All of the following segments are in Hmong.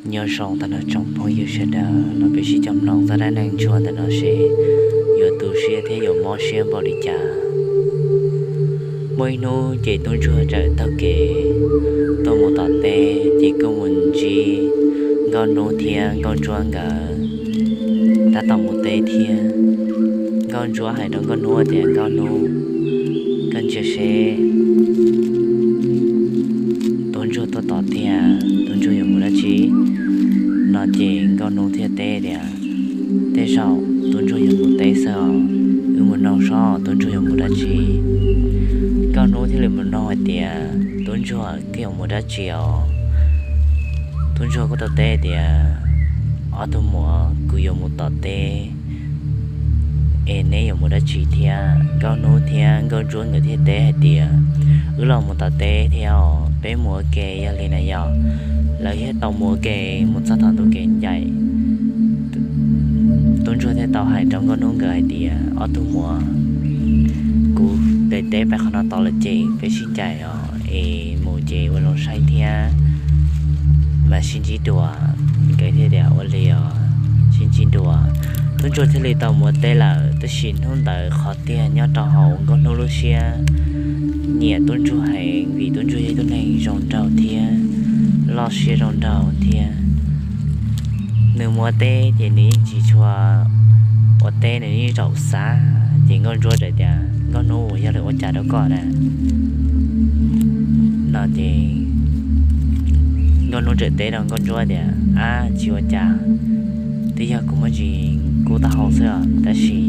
Nyob zoo tag nrho tsoom phooj ywg sawv daws, no peb sib coj mloog txoj dab neeg ntsuag ntawm no seb yuav tu siab thiab yuav mob siab npaum li cas. Muaj ib hnub ces tub ntsuag txawm taug kev tuaj mus tom teb, ces kuj mus ntsib nkauj hnub thiab nkauj ntsuag nkawd tab tom mus teb thiab. Nkauj ntsuag hais rau nkauj hnub tias, Nkauj hnub, koj ntsia seb tub ntsuag tuaj tod tiag, tub ntsuag yuav mus dab tsi? No ces nkauj hnub thiaj teb tias, Tej zaum tub ntsuag yuav mus teb xwb os, wb mus noog seb tub ntsuag yuav mus dab tsi. Nkauj hnub thiaj li mus noog hais tias, Tub ntsuag, koj yuav mus dab tsi os? Tub ntsuag kuj tau teb tias, Ob tug muam, kuv yuav mus tom teb es neb yuav mus dab tsi thiab? Nkauj hnub thiab nkauj ntsuag nkawd thiaj teb hais tias, Wb los mus tom teb thiab os, peb mus ua ke. Yog li na yog lawv thiaj tau mus ua ke mus txog tom ntug kev ncaim. Tub ntsuag thiaj tau hais rau nkauj hnub nkawd hais tias, Ob tug muam, kuv pem teb pais qhov no tod lawm ces peb sib ncaim os, es mus ces ua zoo saib thiab mas sib ntsib dua. Nkawd thiaj tias, Ua li os, sib ntsib dua. Tub ntsuag thiaj li tau mus ua teb lawm, tab sis hnub ntawd qhov tiag nyob rau hauv nkauj hnub lub siab nyiam tub ntsuag heev, vim tub ntsuag yog ib tug neeg zoo nraug thiab loj siab zoo nraug thiab. Nws mus ua teb ces nws yeej tsis tshua ua teb, nws yeej zaum xav. Ces nkauj ntsuag txawm tias, Nkauj hnub, yog lawv ua cas rau koj na? No ces nkauj hnub txawm teb rau nkauj ntsuag tias, Ab, tsis ua cas, twb yog kuv muaj tsis kub taub hau xwb os. Tab sis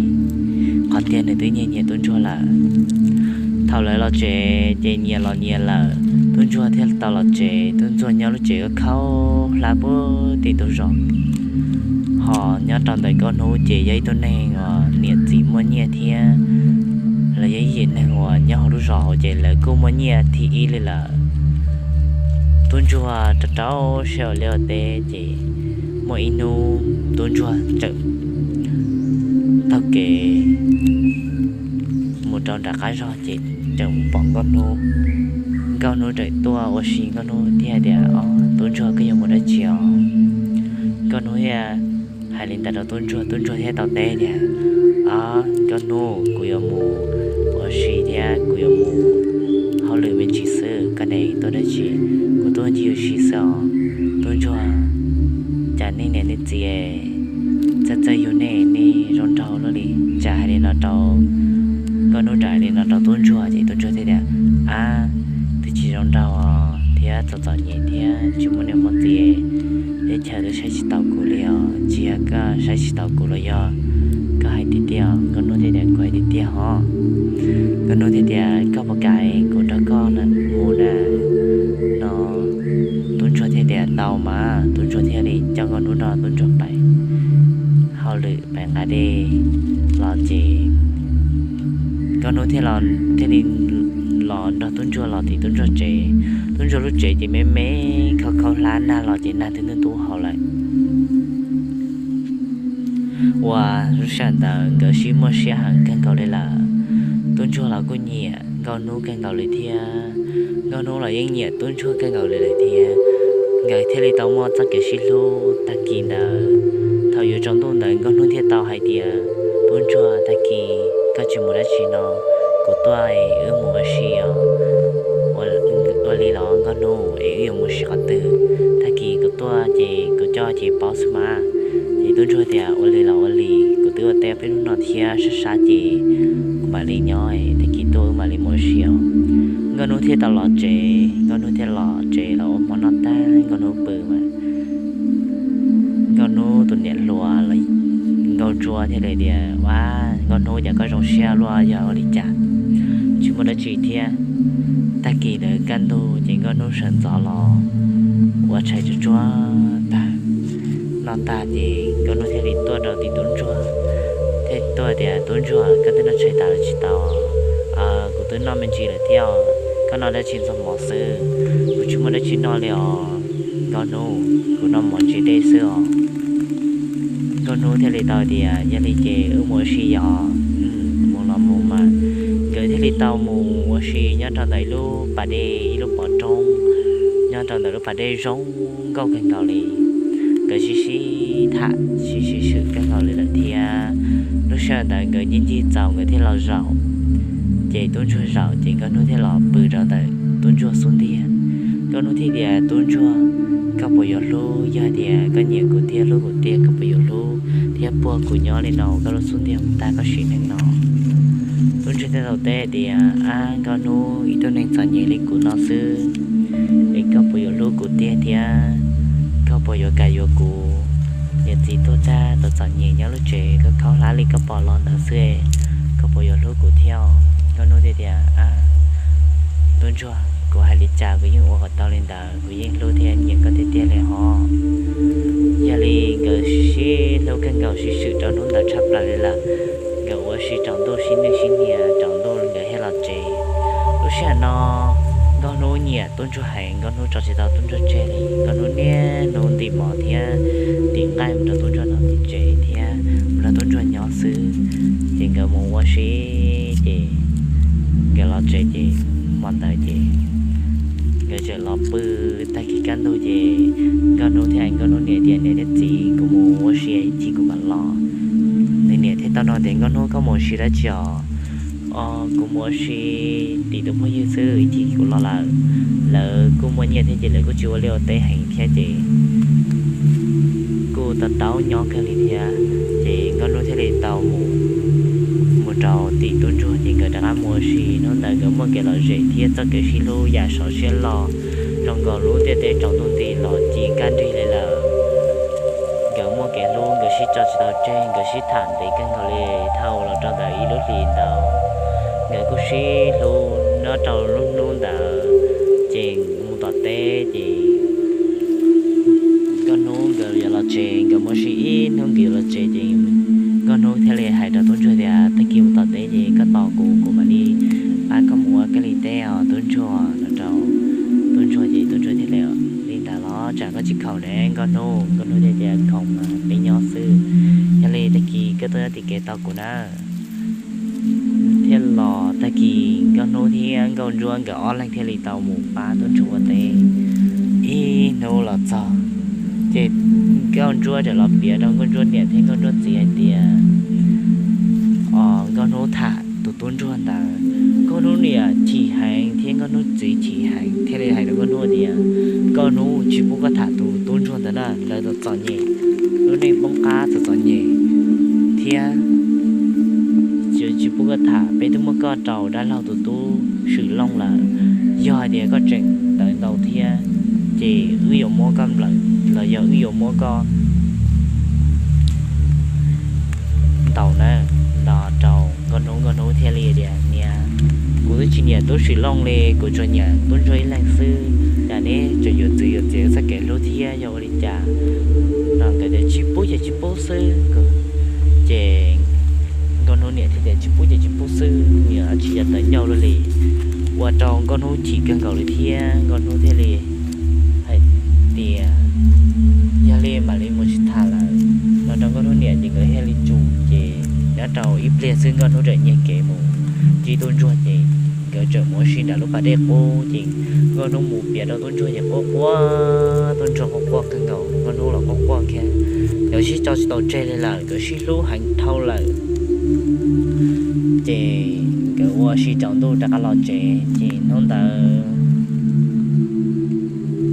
qhov tiag nws twb nyiag nyiag tub ntsuag lawm. Thaum lawv los tsev ces nyias los nyias lawm, tub ntsuag thiaj tau los tsev. Tub ntsuag nyob lub tsev khaub hlab puag tim ntug zos. Ho nyob rau ntawm nkauj hnub ces yog ib tug neeg uas niam txiv muaj nyiaj thiab, los yog ib yim neeg uas nyob hauv lub zos hauv ces lawv kuj muaj nyiaj thib ib li lawm. Tub ntsuag rau rau siab ua liaj ua teb ces muaj ib hnub tub ntsuag txawm taug kev mus rau nram qab zos ces txawm mus pom nkauj hnub. Nkauj hnub txawm tuaj ua si nkauj hnub thiab tias, Ob, tub ntsuag, koj yuav mus dab tsi os? Nkauj hnub thiaj hais li ntawd rau tub ntsuag, tub ntsuag thiaj tau teb tias, Ob, nkauj hnub, kuv yuav mus ua si thiab kuv yuav mus hauj lwm me ntsis xwb, koj ne tuaj dab tsi? Kuv tuaj ncig ua si xwb os. Tub ntsuag, cas nej niam nej txiv txawj txawj yug nej, nej zoo nraug luaj li. Tsam hais li no rau, nkauj hnub tsam hais li no rau tub ntsuag ces tub ntsuag thiaj tias, Ab, twb tsis zoo nraug os, thiab txom txom nyem thiab tsis muaj niam muaj txiv, teb chaws twb saib tsis taus kuv li os. Tsis yog koj saib tsis taus kuv los yog koj hais tiag tiag? Nkauj hnub thiaj tias, Kuv hais tiag tiag hos. Nkauj hnub thiaj tias, Koj puas kam kuv nrog koj mus na? No tub ntsuag thiaj tias, Tau mas. Tub ntsuag thiaj li coj nkauj hnub nrog tub ntsuag pais hauj lwm pais nqa dej los ces nkauj hnub thiaj li los nrog tub ntsuag los tim tub ntsuag tsev. Tub ntsuag lub tsev ces me me khaub khaub hlab, nag los ces nag twb ntub ntub hau lawm. Ua lub sij hawm ntawd nkawd sib muaj siab heev kawg nkaus li lawm. Tub ntsuag los kuj nyiam nkauj hnub kawg nkaus li thiab, nkauj hnub los yeej nyiam tub ntsuag kawg nkaus li lawm thiab. Nkawd thiaj li tau muaj txoj kev sib hlub. Tag kis ntawd, thaum yuav tsaus ntuj ntawd nkauj hnub thiaj tau hais tias, Tub ntsuag, tag kis koj tsis mus dab tsi no, kuv tuaj es wb mus ua si os. Ua li los nkauj hnub, es wb yuav mus ua si qhov twg? Tag kis kuv tuaj ces kuv coj ces paub xwb mas. Ces tub ntsuag tias, Ua li los ua li, kuv twb ua teb peb hnub no thiab, sab sab ces kuv mam li nyob, tag kis tuaj wb mam li mus ua si os. Nkauj hnub thiaj tau los tsev. Nkauj hnub thiaj los tsev los ua hmo noj tag nkauj hnub pw mas nkauj hnub tus niam hluas los nkauj ntsuag thiaj li tias, Ua, nkauj hnub, cas koj zoo siab luaj, yog ua li cas? Tsis muaj dab tsi thiab. Tag kis ntawd kaj ntug ces nkauj hnub sawv ntxov los ua tshais tsuag tsuag tag, noj tag ces nkauj hnub thiaj li tuaj rau tim tub ntsuag, thiaj tuaj tias, Tub ntsuag, koj twb noj tshais tas lawm tsis tau? Kuv twb noj me ntsis lawm thiab. Koj noj dab tsi ntxuag mov xwb? Kuv tsis muaj dab tsi noj li os nkauj hnub, kuv noj mov ntsis dej xwb os. Nkauj hnub thiaj li tau tias, Yog li ces wb mus ua si yos. Mus los mus mas. Nkawd thiaj li tau mus ua si nyob rau ntawm ib lub pas dej, ib lub pov roob, nyob rau ntawm lub pas dej zoo nkauj kawg nkaus li. Nkawd sib sib tham sib sib swm kawg nkaus li lawm thiab. Lub sij hawm ntawd nkawd ncig ncig txaus nkawd thiaj los zaum. Ces tub ntsuag zaum ces Nkauj Hnub thiaj los pw rau ntawm tub ntsuag xub ntiag. Nkauj Hnub thiaj tias, Tub ntsuag, koj puas yuav hlub? Yog tias koj nyiam kuv thiab hlub kuv tiag, koj puas yuav hlub thiab puag kuv nyob li no ua koj lub xub ntiag mus tag koj sim neej no? Tub ntsuag thiaj tau teb tias, Ab Nkauj Hnub, ib tug neeg txom nyem li kuv no xwb es koj puas yuav hlub kuv tiag thiab? Koj puas yuav kam yuav kuv? Niam txiv tuag tag tau txom nyem nyob lub tsev khaub khaub hlab li koj pom los ntawd xwb, koj puas yuav hlub kuv thiab? Nkauj Hnub thiaj tias, Ab tub ntsuag, kuv hais li cas kuv yeej ua kom tau li ntawd, kuv yeej hlub thiab nyiam koj tiag tiag li hos. Yog li nkawd sib hlub kawg nkaus sib swm rau hnub ntawd tshaj plaws li lawm. Nkawd ua si tsaus ntuj sib nwj sib hnia tsaus ntuj nkawd thiaj los tsev. Lub sij hawm no Nkauj Hnub nyiam tub ntsuag heev, Nkauj Hnub tso tsis tau tub ntsuag tseg li. Nkauj Hnub niaj hnub ntim mov thiab ntim nqaij mus rau tub ntsuag noj tim tsev thiab mus nrog tub ntsuag nyob xwb. Ces nkawd mus ua si ces nkawd los tsev ces hmo ntawd ces nkawd tseem los pw. Tag kis kaj ntug ces Nkauj Hnub thiaj hais Nkauj Hnub niam tias, Niam thiab txiv, kuv mus ua si ib chim kuv mam los. Nws niam thiaj tau nug tias, Nkauj Hnub, koj mus ua si dab tsi os? Os, kuv mus ua si tim tus phooj ywg xwb, ib chim kuv los lawm. Lawv kuj muaj nyiaj thiab ces lawv kuj tsis ua liaj ua teb heev thiab ces kuj tau taub nyob kawg li thiab. Ces Nkauj Hnub thiaj li tau mus, mus rau tim tub ntsuag ces nkawd rov qab mus ua si. Hnub ntawd nkawd muaj kev lom zem thiab txoj kev sib hlub yam sov siab loj zoo nkaus lub ntiaj teb tsaus ntuj nti los ci kaj nrig li lawm. Nkawd muaj kev hlub, nkawd sib tso tsis tau tseg, nkawd sib tham ntev kawg nkaus li. Dhau los rau ntawm ib lub hlis ntawd, nkawd kuj sib hlub nyob rau lub hnub ntawd. Ces mus tom teb ces Nkauj Hnub nkawd yuav los tsev, nkawd mus ua si ib hnub nkawd yuav los tsev ces Nkauj Hnub thiaj li hais rau tub ntsuag tias, Tag kis mus tom teb ces koj tos kuv, kuv mam li pab koj mus ua koj li teb os tub ntsuag, no rau tub ntsuag. Ces tub ntsuag thiaj li, Li ntawd los tsam koj tsis khoom ne Nkauj Hnub? Nkauj Hnub thiaj tias, Khoom mas peb nyob xwb. Yog li tag kis koj tuaj nyob tim kev tos kuv na. Thiaj los tag kis Nkauj Hnub thiab Nkauj Ntsuab nkawd ob leeg thiaj li tau mus pab tub ntsuag ua teb. Ib hnub los txog ces Nkauj Ntsuab txawm los piav rau Nkauj Ntsuab niam thiab Nkauj Ntsuab txiv hais tias, Os, Nkauj Hnub tham tus tub ntsuag ntawd, Nkauj Hnub niam chim heev thiab Nkauj Hnub txiv chim heev thiaj li hais rau Nkauj Hnub tias, Nkauj Hnub, tsis pub koj tham tus tub ntsuag ntawd na, lawv txom txom nyem, lub neej poob qab txom txom nyem thiab tsis pub koj tham. Peb twb muab koj rau dab laug tus tub Swm Looj lawm. Yog hais tias koj tseem tawv ntau thiab ces wb yuav muab koj nplawm los yog wb yuav muab koj ntaus na, no rau Nkauj Hnub. Nkauj Hnub thiaj li tias, Niam, kuv twb tsis nyiam tub Swm Looj li, kuv tsuas nyiam tub ntsuag ib leeg xwb. Cas neb tseem yuav txwv yuav txiav txoj kev hlub thiab, yog ua li cas? No nkawd tias, Tsis pub ces tsis pub xwb. Ces Nkauj Hnub niam thiaj tias, Tsis pub ces tsis pub xwb, niam tsis yog tawv ncauj luaj li. Ua rau Nkauj Hnub chim kawg nkaus li thiab Nkauj Hnub thiaj li hais tias, Yog li mam li mus tsis tham lawm, no rau Nkauj Hnub niam. Ces nkawd thiaj li tsum, ces nyob rau ib pliag xwb Nkauj Hnub txawm nyiag kev mus ntsib tub ntsuag ces nkawd txawm mus ua si nram lub pas dej qub. Ces Nkauj Hnub mus piav rau tub ntsuag ces quaj quaj, tub ntsuag quaj quaj kawg nkaus, Nkauj Hnub los quaj quaj thiab. Nkawd sib tso tsis tau tseg li lawm, nkawd sib hlub heev dhau lawm. Ces nkawd ua si tsaus ntuj rov qab los tsev. Ces hnub ntawd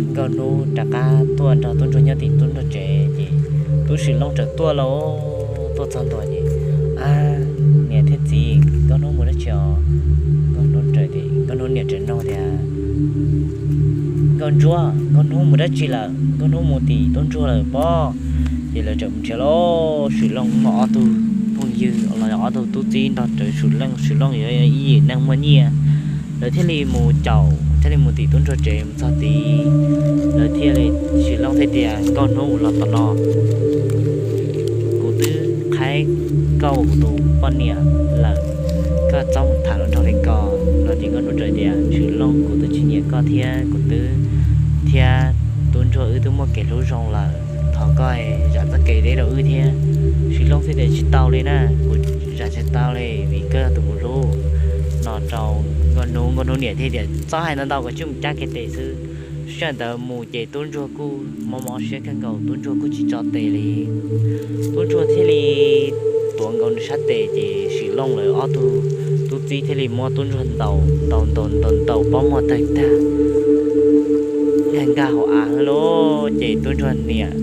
Nkauj Hnub rov qab tuaj nrog tub ntsuag nyob tim tub ntsuag tsev. Ces tub Swm Looj txawm tuaj lauj, tuaj txog ntua ces, Ab, niam thiab txiv, Nkauj Hnub mus dab tsi os? Nkauj Hnub niam txawm nug tias, Nkauj Ntsuab, Nkauj Hnub mus dab tsi lawm? Nkauj Hnub mus tim tub ntsuag lawm pob. Ces lawv txawm mus nrhiav lauj, Swm Looj muaj ob tug phooj ywg los yog ob tug tub txib nrog rawv Swm Looj, Swm Looj yuav ib yim neeg muaj nyiaj. Lawv thiaj li mus caum, thiaj li mus tim tub ntsuag tsev. Mus txog tid lawv thiaj li, Swm Looj thiaj tias, Nkauj Hnub, los tom no, kuv twb qhaib koj ua kuv tus poj niam lawm, koj txhob tham hluas nraug li ko. No ces Nkauj Hnub txawm tias, Swm Looj, kuv twb tsis nyiam koj thiab, kuv twb, thiab tub ntsuag wb twb muaj kev hlub zoo lawm, thov koj zam txoj kev deb rau wb thiab. Swm Looj thiaj tias, Tsis tau li na, kuv zam tsis tau li vim koj yog tus kuv hlub. No rau Nkauj Hnub, Nkauj Hnub niam thiaj tias, Txhob hais ntau ntau, koj tsuas mus cab kiag tes xwb. Sij hawm ntawd mus ces tub ntsuag kuj mob mob siab kawg nkaus, tub ntsuag kuj tsis tso tes li. Tub ntsuag thiaj li tuav nkaus nws sab tes ces Sim Looj lawv ob tug tub txib thiaj li muab tub ntsuag ntaus ntaus ntaus ntaus ntaus pob muag tawg tag, nkag nkag hauv av lawm. Ces tub ntsuag niam,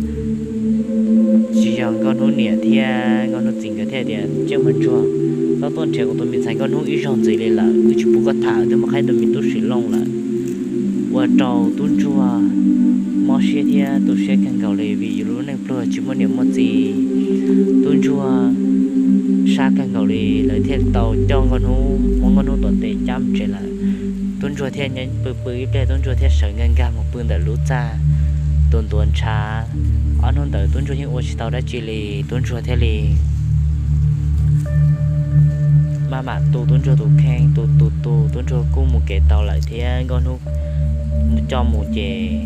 tsis yog, Nkauj Hnub niam thiab Nkauj Hnub txiv nkawd thiaj tias, Tseej Paj Ntsuag, koj tuaj nrhiav kuv tus me ntxhais Nkauj Hnub ib zaug ntxiv li lawm, wb tsis pub koj tham, twb muaj qhib tus me tub Sim Looj lawm. Ua rau tub ntsuag mob siab thiab tu siab kawg nkaus li vim yus lub neej pluag tsis muaj niam muaj txiv. Tub ntsuag sab kawg nkaus li, lawv thiaj tau coj Nkauj Hnub, muab Nkauj Hnub tom tes cab mus tsev lawm. Tub ntsuag thiaj nyob pw pw ib pliag, tub ntsuag thiaj sawv nkag nkag mus pw ntawm lub txaj, ntuav ntuav ntshav. Ob hnub ntawd tub ntsuag yeej ua tsis tau dab tsi li, tub ntsuag thiaj li maj mam tu tub ntsuag tus kheej, tu tu tu, tub ntsuag kuj mus kev tau lawm thiab Nkauj Hnub coj mus ces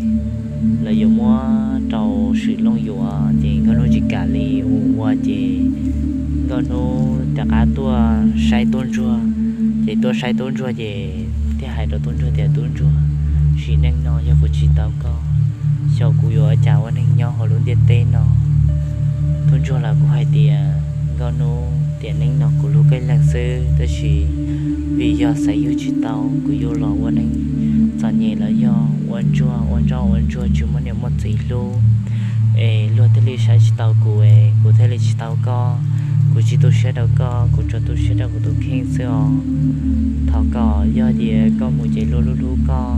lawv yuav muab rau Sim Looj yuav ces Nkauj Hnub tsis kam li, ua ua ces Nkauj Hnub rov qab tuaj saib tub ntsuag. Ces tuaj saib tub ntsuag ces thiaj hais rau tub ntsuag tias, Tub ntsuag, sim neej no yog kuv tsis tau koj, xyov kuv yuav ua cas ua neej nyob hauv lub ntiaj teb no. Tub ntsuag los kuj hais tias, Nkauj Hnub, tiam neej no kuv hlub koj ib leeg xwb, tab sis vim yog xaiv yug tsis tau, kuv yug los ua neeg txom nyem los yog ua ntsuag ua ntsuag ua ntsuag tsis muaj niam muaj txiv hlub, es luag thiaj li saib tsis tau kuv, es kuv thiaj li tsis tau koj. Kuv tsis tu siab rau koj, kuv tsuas tu siab rau kuv tus kheej xwb os. Thov kom yog tias koj mus ces luag hlub hlub koj.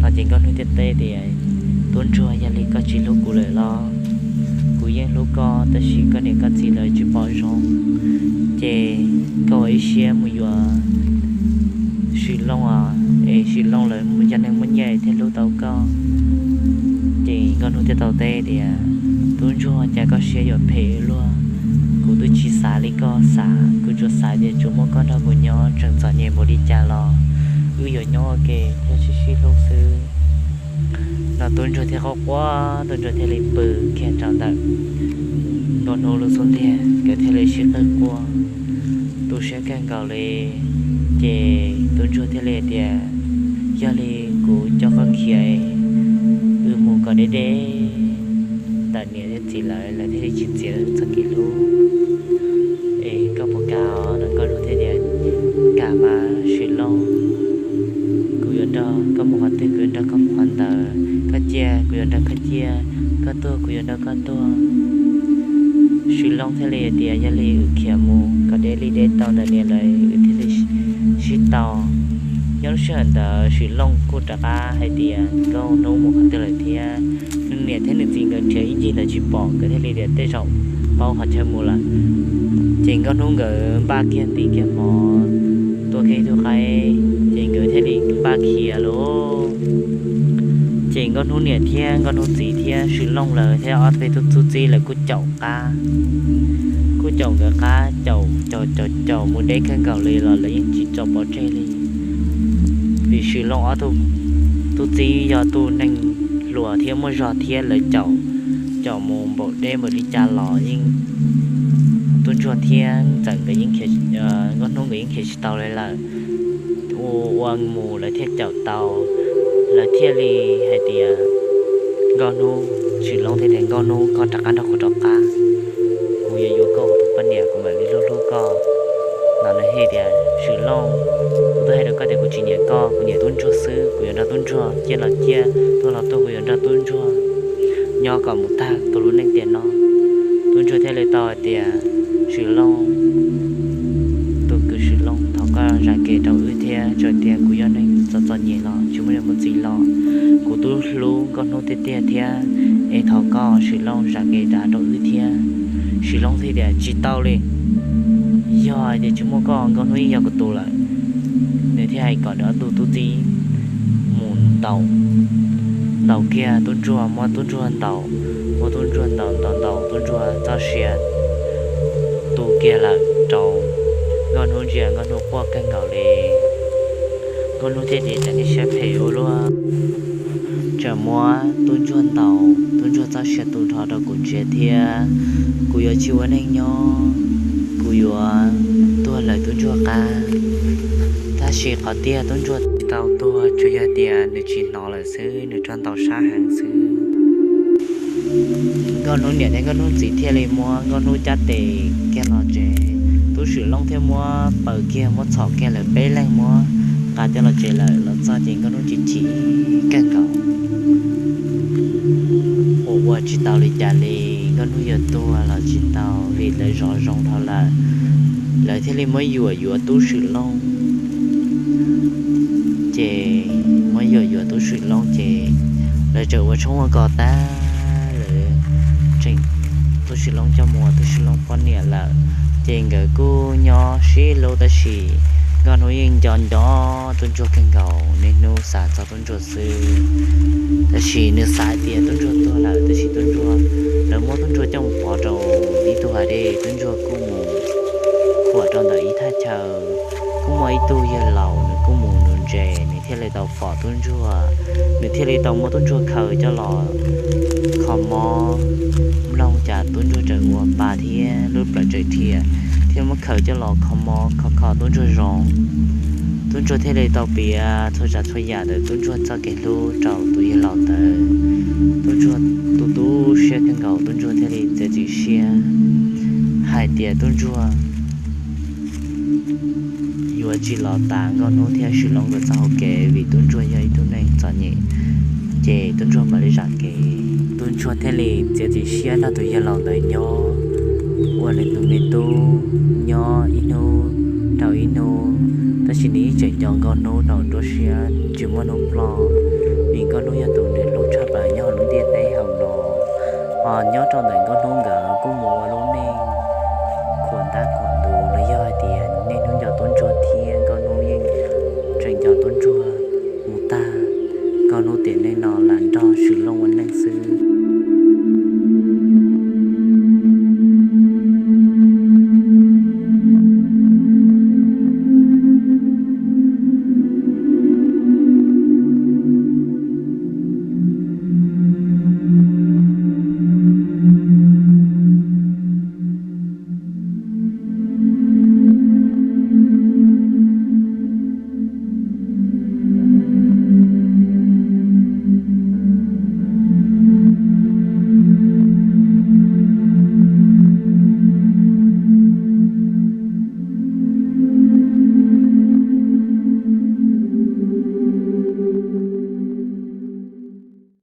No ces Nkauj Hnub thiaj teb tias, Tub ntsuag, yog li koj tsis hlub kuv lawm los? Kuv yeej hlub koj, tab sis koj niam koj txiv lawv tsis pom zoo, ces koj ua ib siab mus yuav Sim Looj os, es Sim Looj lawv yog neeg muaj nyiaj thiaj hlub tau koj. Ces Nkauj Hnub thiaj tau teb tias, Tub ntsuag, cas koj siab yuav phem luaj? Kuv twb tsis xav li koj xav, kuv tsuas xav tias tsuas muaj koj nrog kuv nyob, tseem txom nyem npaum li cas los wb yuav nyob ua ke thiab sib sib hlub xwb. No tub ntsuag thiaj quaj quaj, tub ntsuag thiaj li pw kiag rau ntawm Nkauj Hnub lub xub ntiag, nkawd thiaj li sib qawg quaj tu siab kawg nkaus li. Ces tub ntsuag thiaj li tias, Yog li kuv coj koj khiav, wb mus kom deb deb ntawm niam thiab txiv lawv, lawv thiaj li tsis txiav txoj kev hlub. Es koj puas kam? No Nkauj Hnub thiaj tias, Kam mas Sim Looj, kuv yuav nrog koj mus qhov twg kuv yuav nrog koj mus qhov ntawd, koj ciaj kuv yuav nrog koj ciaj, koj tuag kuv yuav nrog koj tuag. Sim Looj thiaj li tias, Yog li wb khiav mus kom deb li deb tau ntawm niam lawv, wb thiaj li sib tau. Nyob lub sij hawm ntawd Sim Looj kuj rov qab hais tias, Nkauj Hnub mus qhov twg lawm thiab? Nws niam thiab nws txiv nkawd nrhiav ib ncig ntawd tsis pom, nkawd thiaj li tias, Tej zaum paub qhov chaw mus lawm. Ces Nkauj Hnub nkawd npaj kiag nti kiag mov tua kiag ib tug qaib, ces nkawd thiaj li npaj khiav lauj. Ces Nkauj Hnub niam thiab Nkauj Hnub txiv thiab Sim Looj lawv thiab ob peb tug tub txib lawv kuj caum qab, kuj caum nkawd qab, caum caum caum caum mus deb kawg nkaus li los lawv yeej tsis tso pov tseg li. Vim Sim Looj ob tug tub txib yog tus neeg hluas thiab muaj zog thiab, lawv caum, caum mus npaum deb npaum li cas los yeej, tub ntsuag thiab ntxawm nkawd yeej, Nkauj Hnub nkawd yeej khiav tsis tau li lawm. Ua ua mus lawv thiaj caum tau, lawv thiaj li hais tias, Nkauj Hnub, Sim Looj thiaj tias, Nkauj Hnub, koj rov qab nrog kuv rov qab, kuv yuav yuav koj ua kuv tus poj niam, kuv mam li hlub hlub koj. No nws thiaj tias, Sim Looj, kuv twb hais rau koj tias kuv tsis nyiam koj, kuv nyiam tub ntsuag xwb, kuv yuav nrog tub ntsuag ciaj los ciaj, tuag los tuag, kuv yuav nrog tub ntsuag nyob kom mus tag tus lub neej tiam no. Tub ntsuag thiaj li tau hais tias, Sim Looj, tus kwv Sim Looj, thov koj zam kev rau wb thiab, txawm tias kuv yog neeg txom txom nyem los tsis muaj niam muaj txiv los kuv twb hlub Nkauj Hnub tiag tiag thiab, es thov koj Sim Looj zam kev dav rau wb thiab. Sim Looj thiaj tias, Tsis tau li, yog hais tias tsis muaj koj Nkauj Hnub yeej yog kuv tus lawm. Nws thiaj hais kom nws ob tug tub txib mus ntaus, ntaus kiag tub ntsuag, muab tub ntsuag ntaus, muab tub ntsuag ntaus ntaus ntaus tub ntsuag txoj sia tu kiag lawm rau Nkauj Hnub ntsia, Nkauj Hnub quaj kawg nkaus li. Nkauj Hnub thiaj tias, Cas nej siab phem ua luaj, tseem muab tub ntsuag ntaus, tub ntsuag txoj sia tu nrho rau kuv ntsia thiab, kuv yuav tsis ua neej nyob, kuv yuav tuag lawm tub ntsuag qab. Tab Tab sis qhov tiag Tub Ntsuag tsis tau tuag, tsuas yog tias nws tsis hnov lawm xwb, nws rov ntaus sab heev xwb. Nkauj Hnub niam thiab Nkauj Hnub txiv thiaj li muab Nkauj Hnub cab tes kiag los tsev. Tub Swm Loob thiab muab paws kiag muab txhom kiag lawv peb leeg muab nqa coj los tsev lawm. Los txog ces Nkauj Hnub chim chim kawg nkaus. Ua ua tsis tau li cas li, Nkauj Hnub yuav tuag los tsis tau vim lawv zov zoo dhau lawm. Lawv thiaj li muab yuam yuav Tub Swm Loob. Ces muab yuam yuav Tub Swm Loob ces lawv tseem ua tshoob ua kos tag, lawv tseem, Tub Swm Loob coj mus ua Tub Swm Loob poj niam lawm. Ces nkawd kuj nyob sib hlub tab sis Nkauj Hnub yeej nco nco Tub Ntsuag kawg nkaus, niaj hnub xav txog Tub Ntsuag xwb. Tab sis nws xav hais tias Tub Ntsuag tuag lawm, tab sis Tub Ntsuag, lawv muab Tub Ntsuag coj mus pov rau ib tug hav dej, Tub Ntsuag kuj mus khuam rau ntawm ib thaj chaw. Kuj muaj ib tug yawg laus nws kuj mus nuv ntses, nws thiaj li tau pom Tub Ntsuag, nws thiaj li tau muab Tub Ntsuag khaws coj los kho mob. Mloog cas Tub Ntsuag tseem ua pa thiab lub plawv tseem rhiab, thiaj muab khaws coj los kho mob kho kho Tub Ntsuag zoo. Tub Ntsuag thiaj li tau piav txhua tsav txhua yam ntawm Tub Ntsuag txoj kev hlub rau tus yawg laus ntawd. Tub Ntsuag tu tu siab kawg nkaus, Tub Ntsuag thiaj li txiav txim siab hais tias Tub Ntsuag yuav tsis los tas Nkauj Hnub thiab Swm Loob nkawd txoj hauv kev vim Tub Ntsuag yog ib tug neeg txom nyem, ces Tub Ntsuag mam li zam kev. Tub Ntsuag thiaj li txiav txim siab nrog tus yawg laus ntawd nyob ua nws tus me tub, nyob ib hnub rau ib hnub. Tab sis nws yeej tseem nco Nkauj Hnub rau nruab siab tsis muaj hnub ploj, vim Nkauj Hnub yog tus nws hlub tshaj plaws nyob hauv lub ntiaj teb hauv no. Ho nyob rau ntawm Nkauj Hnub nkawd kuj mus ua lub neej khuam ntab